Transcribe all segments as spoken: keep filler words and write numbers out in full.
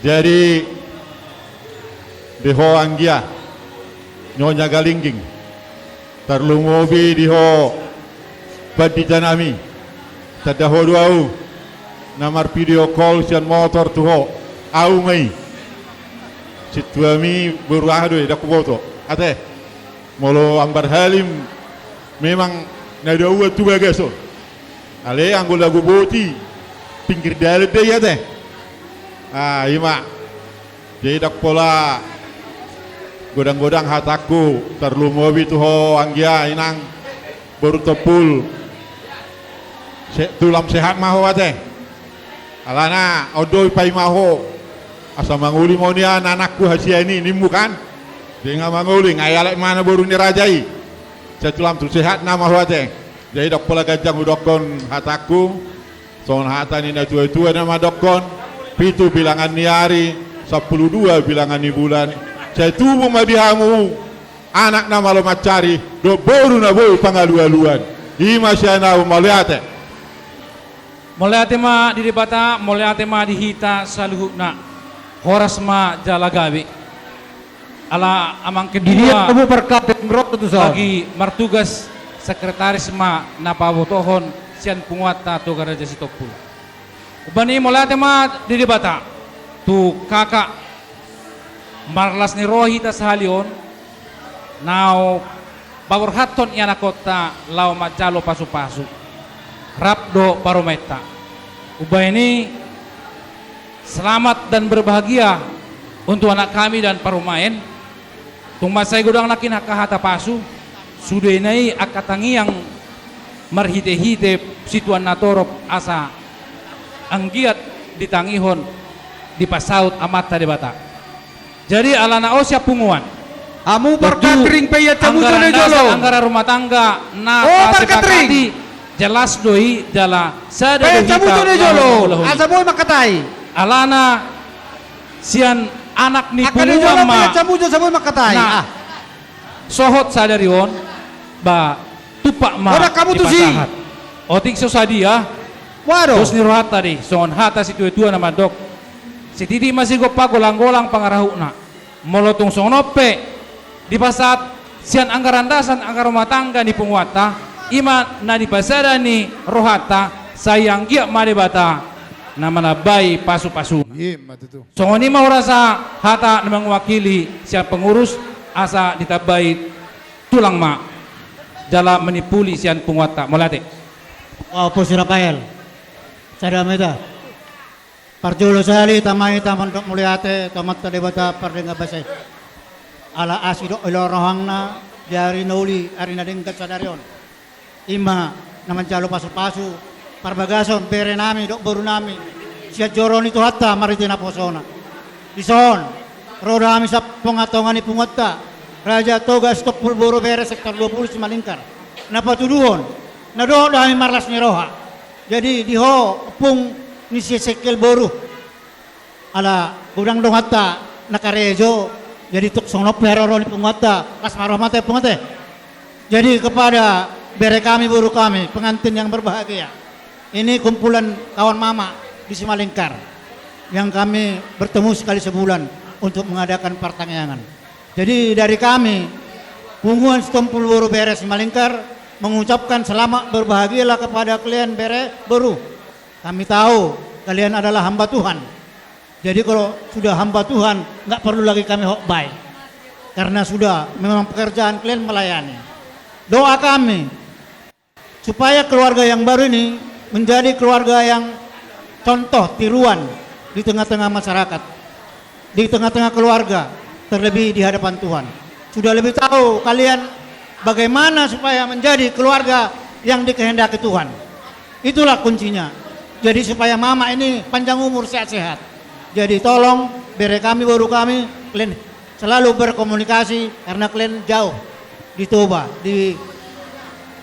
Jadi, di ho anggia, Nyonya Galingging, tarlumobi di ho pandita nami, tanda ho do ahu na marvideo call sian motor tu ho, ahu ma i. Sintuami boru aha do i, ndang huboto. Ate, molo Ambar Halim memang na daoa tu bagason. Alai anggo lagu boti, pinggir dalan do i ate. Ah, i ma. Jadi ndang pola godang-godang hatangku, tarlumobi tu ho anggia inang boru Tompul. Se-, tulang sehat ma ho ate. Alana on do i paima ho. Asa mangoli ma ho nian anakku hasian i, nimmu kan? Jadi nga mangoli, nga ialap ma na boru ni raja i. Sai tulang tu sehat nama ho ate. Jadi ndang pola ganjang hudokkon hatangku. Songon hata ni na tua-tua na mandokkon, pitu bilangan ni ari, sampulu dua bilangan ni bulan. Sai tubu ma di hamu anak na malo mansari dohot boru na boi pangalualuan. I ma sian ahu, mauliate. Mauliate ma di Debata, mauliate ma di hita saluhutna. Horas ma jala gabe. Ala amang kedua bagi martugas, sekretaris ma na pabotohon sian punguanta Toga Raja Sitompul. Umbahen i mauliate ma di Debata tu kakak marlas ni roha hita sahali on, na paborhathon ianakhonta laho manjalo pasupasu rap dohot parumaenta. Umbahen i, selamat dan berbahagia untuk anak kami dan parumaen. Tung mansai godang nangkin angka hata pasu, sudena i angka tangiang marhitehite situan na torop asa anggiat ditangihon, dipasaut Amanta Debata. Jadi alana on sian punguan. Hamu parkatring pe ia, anggaran dasar, anggaran rumah tangga na pasepakati, jelas do i jala sada do hita. Asa boi mangkatai. Alana sian anak ni punguan ma. Asa boi mangkatai. Nah, sohot sadari on, ba tumpak ma dipasahat. Otik so sadia, dos ni rohanta do i, songon hata situatua na mandok. Sititik ma sigompa, golang-golang pangarahutna. Molo tung songon on pe dipasahat sian anggaran dasar anggaran rumah tangga ni punguanta, i ma na dipasada ni rohanta, sai anggiat ma Debata na manambai pasupasuna. Songon i ma hurasa hata na mangwakili sian pengurus, asa ditambai tulang ma jala manimpuli sian punguanta. Mauliate. Ompu si Rafael. Sada ma hita. Parjolo sahali tama hita mandok mauliate tu Amanta Debata pardenggan basa i. Ala asi dohot ilo rohangna di ari na uli, ari na denggan sadari on. I ma na manjalo pasupasu parbagason bere nami dohot boru nami sian joro ni Tuhanta marhite naposona. Dison ro do hami sian tongatonga ni punguanta Raja Toga Sitompul Boru Bere sektor dua puluh Simalingkar. Na patuduhon na dohot do hami marlas ni roha. Jadi di ho ompung ni si Esekiel boru. Ala godang donganta na karejo, jadi tung songon on pe haroro ni punguanta, las ma roha ma ate punguanta. Jadi kepada bere kami, boru kami, pengantin yang berbahagia, ini kumpulan kawan mama di Simalingkar yang kami bertemu sekali sebulan untuk mengadakan partangiangan. Jadi dari kami, Punguan Sitompul Boru Bere Simalingkar, mengucapkan selamat berbahagialah kepada kalian bere, boru. Kami tahu kalian adalah hamba Tuhan. Jadi kalau sudah hamba Tuhan, nggak perlu lagi kami khotbah. Karena sudah memang pekerjaan kalian melayani. Doa kami supaya keluarga yang baru ini menjadi keluarga yang contoh tiruan di tengah-tengah masyarakat, di tengah-tengah keluarga, terlebih di hadapan Tuhan. Sudah lebih tahu kalian bagaimana supaya menjadi keluarga yang dikehendaki Tuhan. Itulah kuncinya. Jadi supaya mama ini panjang umur, sehat-sehat. Jadi tolong bere kami, boru kami, kalian selalu berkomunikasi karena kalian jauh di Toba, di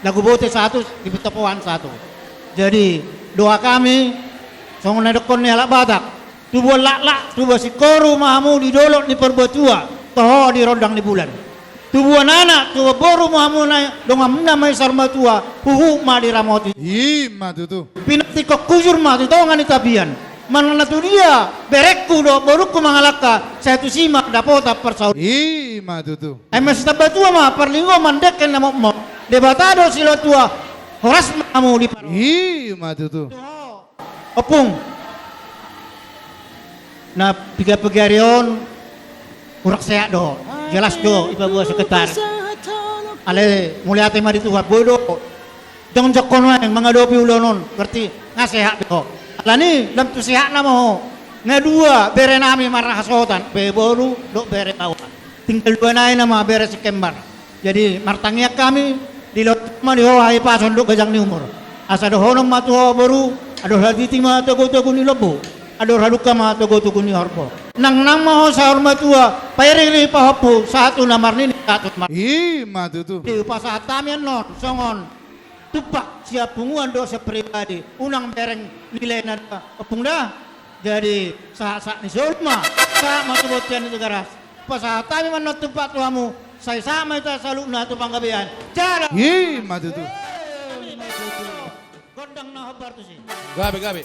Lagu Bote satu, di Petopoan satu. Jadi doa kami songon na didokkon ni halak Batak. Tubuan laklak, tubuan singkoru ma hamu di dolok ni Purbatua, toho di rondang ni bulan. Tubuan anak, tubuan boru ma hamu na donganmuna ma i saur matua, huhut ma diramoti. I ma tutu. Pinantikhon hujur ma tu tonga ni tapian. Manang na tudia berengku dohot borungku mangalangka, sai tusi ma dapotan parsaoran. I ma tutu. Ai masitambatua ma parlinggoman dengke na mokmok. Debata do silehon tua, horas ma hamu di par-. I ma tutu. Ompung. Na piga-piga ari on, kurang sehat do. Jelas do, ipaboa sekretaris. Ale, mauliate ma di Tuhan, boi do. Jongjong ho nuaeng mangadopi ulaon on, berarti nga sehat do. Alani, lam tu sehat nama ho. Nga dua, bere nami marhasohotan, bere boru, dohot bere baoa. Tinggal dua nai nama bere si kembar. Jadi, martangiang hami, dilehon ma di ho hahipason dohot ganjang ni umur. Asa dohonon ma tu ho boru, andor hatiti ma togu-togu ni lombu, andor halumpang ma togu-togu ni horbo. Nang nang ma ho saur matua, pairing-iring pahompu, sahat tu na marnini, sahat tu na mar-. I ma tutu. Dipasahat hami annon, songon tumpak sian punguan dohot sian pribadi, unang bereng nilai na dua, ompung da. Jadi, sahat-sahat ni solu ma, sahat ma tu bontean ni Tigaras. Pasahat hami ma annon tumpak tu hamu, sai sahat ma hita saluhutna tu panggabean. Jala. I ma tutu. Gondang na hombar tusi. Gabe, gabe.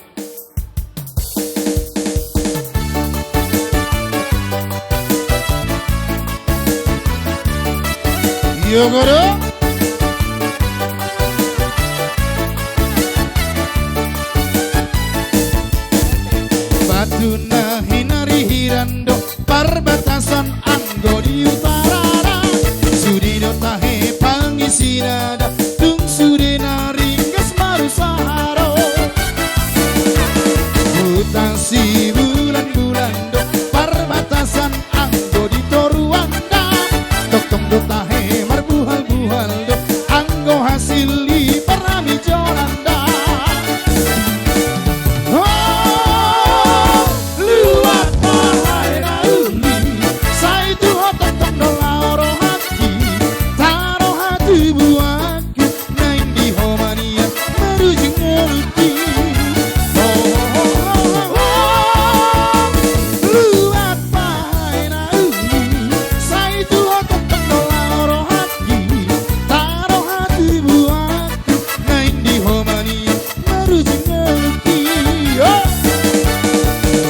Iyo, guru. Batu na hinarihiran do parbatasan anggo di utara. Sude do tahe pangisina da, tung sude na ringgas marusaha do. Huta Sibulanbulan do parbatasan anggo di toruan da. Tongtong do tahe marbuhalbuhal do anggo hasil ni paramijolan da. Oh, luat ma hae na uli, sai tu ho tongtong do laho rohangki, taroha tu buangku, naeng di ho ma nian marujung ngolungki. Oh, oh, oh, oh, oh. Luat ma hae na uli, sai tu ho tongtong do laho rohangki, taroha tu buangku, naeng di ho ma nian marujung ngolungki. Oh.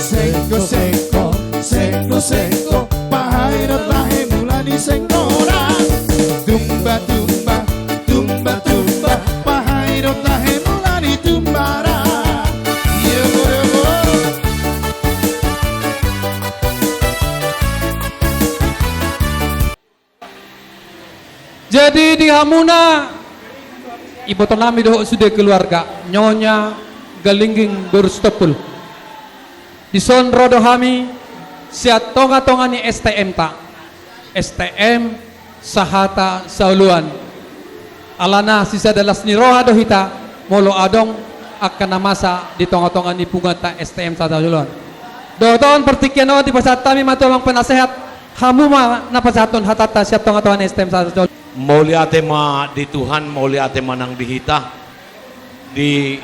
Sengko, sengko, sengko, sengko, pahae do tahe mula ni sengkona. Tumba, tumba, tumba, tumba, pahae do tahe mula ni tumbara. Iyo, guru. Jadi di hamuna, ibotonami dohot sude keluarga, Nyonya Galingging boru Sitompul. Dison ro do hami sian tongatonga ni S T M-ta, S T M Sahata Saoloan. Alana sisada las ni roha do hita, molo adong angka na masa di tongatonga ni punguanta S T M Sahata Saoloan. Dohot on, partingkian on dipasahat hami ma tu amang penasehat, hamu ma na pasahathon hatanta sian tongatonga ni S T M Sahata Saoloan. Mauliate ma di Tuhan, mauliate ma nang di hita, di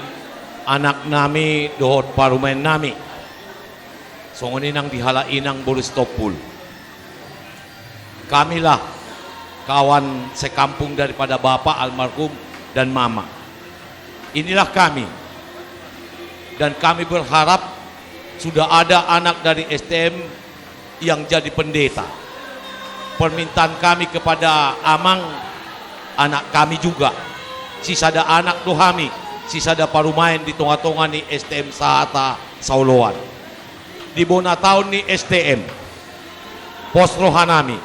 anaknami dohot parumaennami. Songon i nang di halak inang boru Sitompul. Kamilah kawan sekampung daripada bapak almarhum dan mama. Inilah kami. Dan kami berharap sudah ada anak dari S T M yang jadi pendeta. Permintaan kami kepada amang, anak kami juga. Sisada anak do hami, sisada parumaen di tongatonga ni S T M Sahata Saoloan. Di bona taon ni S T M, pos rohanami,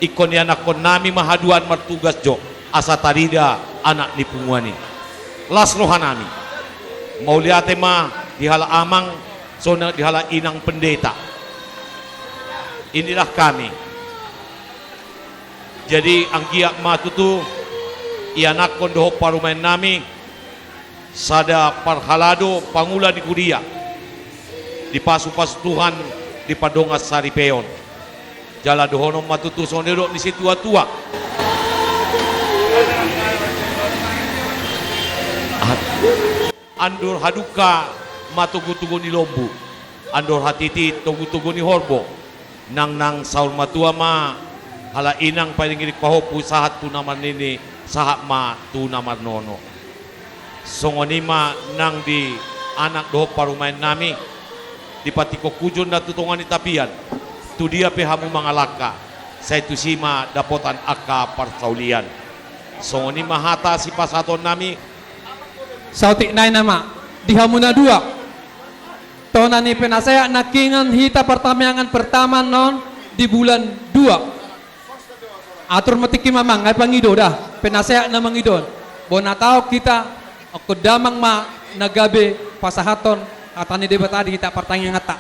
ingkon ianakkonnami ma haduan martugas jo, asa tarida anak ni punguan i. Las rohanami. Mauliate ma di halak amang, songon i di halak inang pendeta. Inilah kami. Jadi anggiat ma tutu ianakkon dohot parumaennami sada parhalado pangula ni huria, dipasupasu Tuhan, dipardongan saripeon. Jala dohonon ma tutu songon didok ni situatua. Andor hadungka ma togutogu ni lombu, andor hatiti togutogu ni horbo. Nangnang saur matua ma halak inang pairingiring pahompu sahat tu na marnini, sahat ma tu na marnono. Songon i ma nang di anak dohot parumaennami, Dipatikok hujur na tu tonga ni tapian, tu dia pe hamu mangalangka, sai tusi ma dapotan angka parsaulian. Songon i ma hata sipasahatonnami. Saotik nai nama, di hamu na dua. Tona ni penasehat nangkiningan hita partangiangan pertama on di bulan dua. Atur ma tingki ma amang, ai pangido da, penasehat na mangido on. Bona taon hita, ingkon damang ma na gabe pasahathon hata ni Debata di hita partangianganta.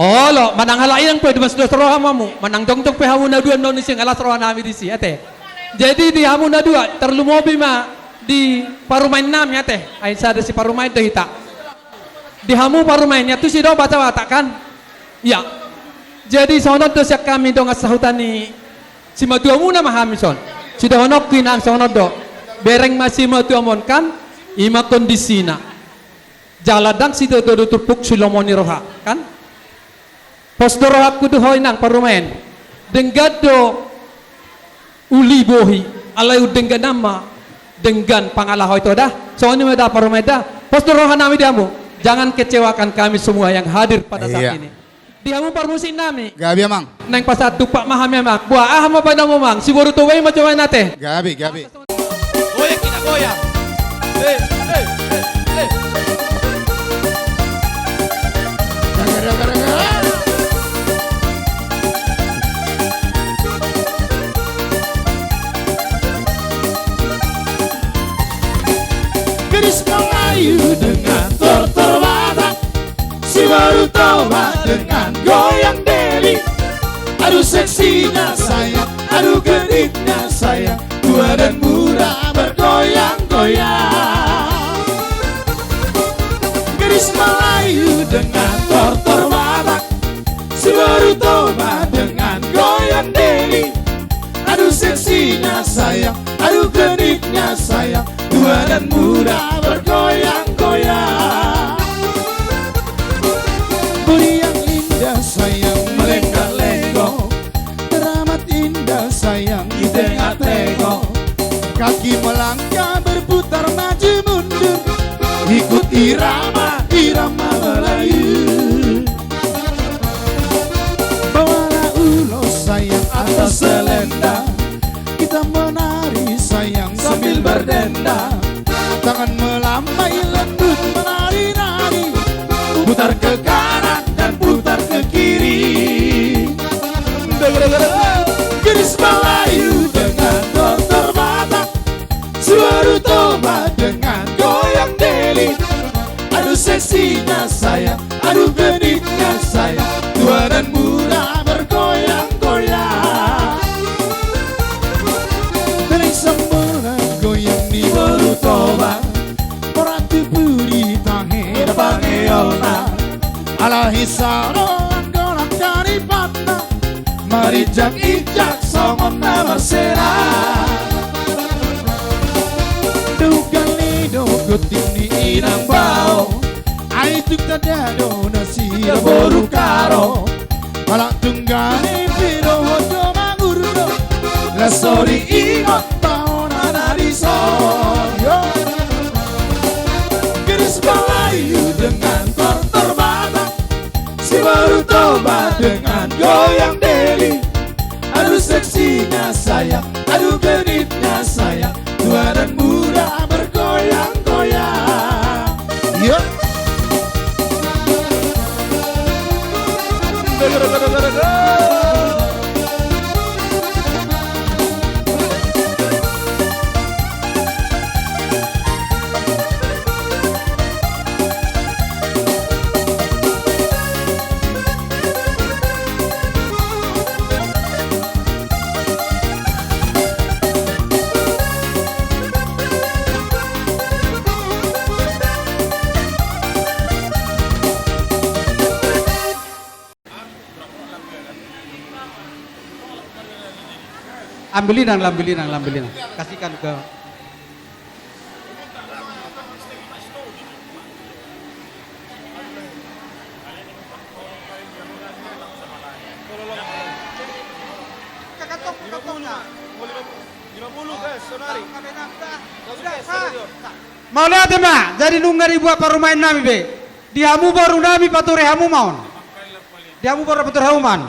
Olo, manang halak inang pe, dimas dos roha ma hamu, manang jongjong pe hamu na dua on, disi nga las rohanami disi, ate. Jadi di hamu na dua, tarlumobi ma di parumaennami, ate. Ai sada siparumaen do hita. Di hamu parumaen, ia tusi do Batak-Batak kan? Ia. Jadi songon on do sian hami dongan sahuta ni simatuamuna ma hami son. Sidohononku inang songon on do. Bereng ma simatuam on kan? I ma kondisina. Jala ndang sitoto do turpuk silomo ni roha kan? Pos do rohangku tu ho inang parumaen. Denggan do uli bohi, alai umdengganan ma denggan pangalahoi, to da. Songon i ma da parumaen da. Pos do rohanami di hamu. Jangan kecewakan kami semua yang hadir pada saat ini. Di hamu parmusiknami. Gabe amang. Naeng pasahat tumpak ma hami amang. Boha, aha ma baenon hamu amang? Siboru Toba i ma jolo, ate. Gabe, gabe. Goyang kita, goyang. Eh, eh, eh, eh. Daga, daga, daga. Gadis Melayu dengan tortor Batak, si Boru Toba dengan goyang deli. Aduh seksinya sayang, aduh genitnya sayang, tua dan muda bergoyang-goyang. Gadis Melayu dengan tortor Batak, si Boru Toba dengan goyang deli. Aduh seksinya sayang, aduh genitnya sayang, tua dan muda bergoyang-goyang. Bodi yang indah sayang melenggak-lenggok, teramat indah sayang di tengah tengok. Kaki melangkah berputar maju mundur, ikut irama, irama Melayu. Bawalah ulos sayang atas selendang, kita menari sayang sambil berdendang. Tangan melambai lembut menari-nari, putar ke kanan dan putar ke kiri. Gadis Melayu dengan tortor Batak, si Boru Toba dengan goyang deli. Aduh seksinya sayang, aduh genitnya sayang, tua dan muda bergoyang-goyang. Dari semula goyang ni Boru Toba, ora tu pudi tahe da pangeolna. Alai saro anggo langka ni panna, marinjak-injak songon na marsera. Dungkal ni dogot ni inang bao, ai tung tanda do nasida boru Karo. Halak tunggal ni pido hodo mangurdo, las sori ingot taon na dison. Gadis Melayu dengan tortor Batak, si Boru Toba dengan goyang deli. Aduh seksinya sayang, aduh genitnya sayang, tua dan muda bergoyang-goyang. Yo. Ambil inang, ambil inang, ambil inang. Kasihkan ke. Mauliate ma, jadi nunga dibuat parumaennami be. Di hamu boru nami, paturi hamu ma on. Di hamu boru, paturi hamu ma on.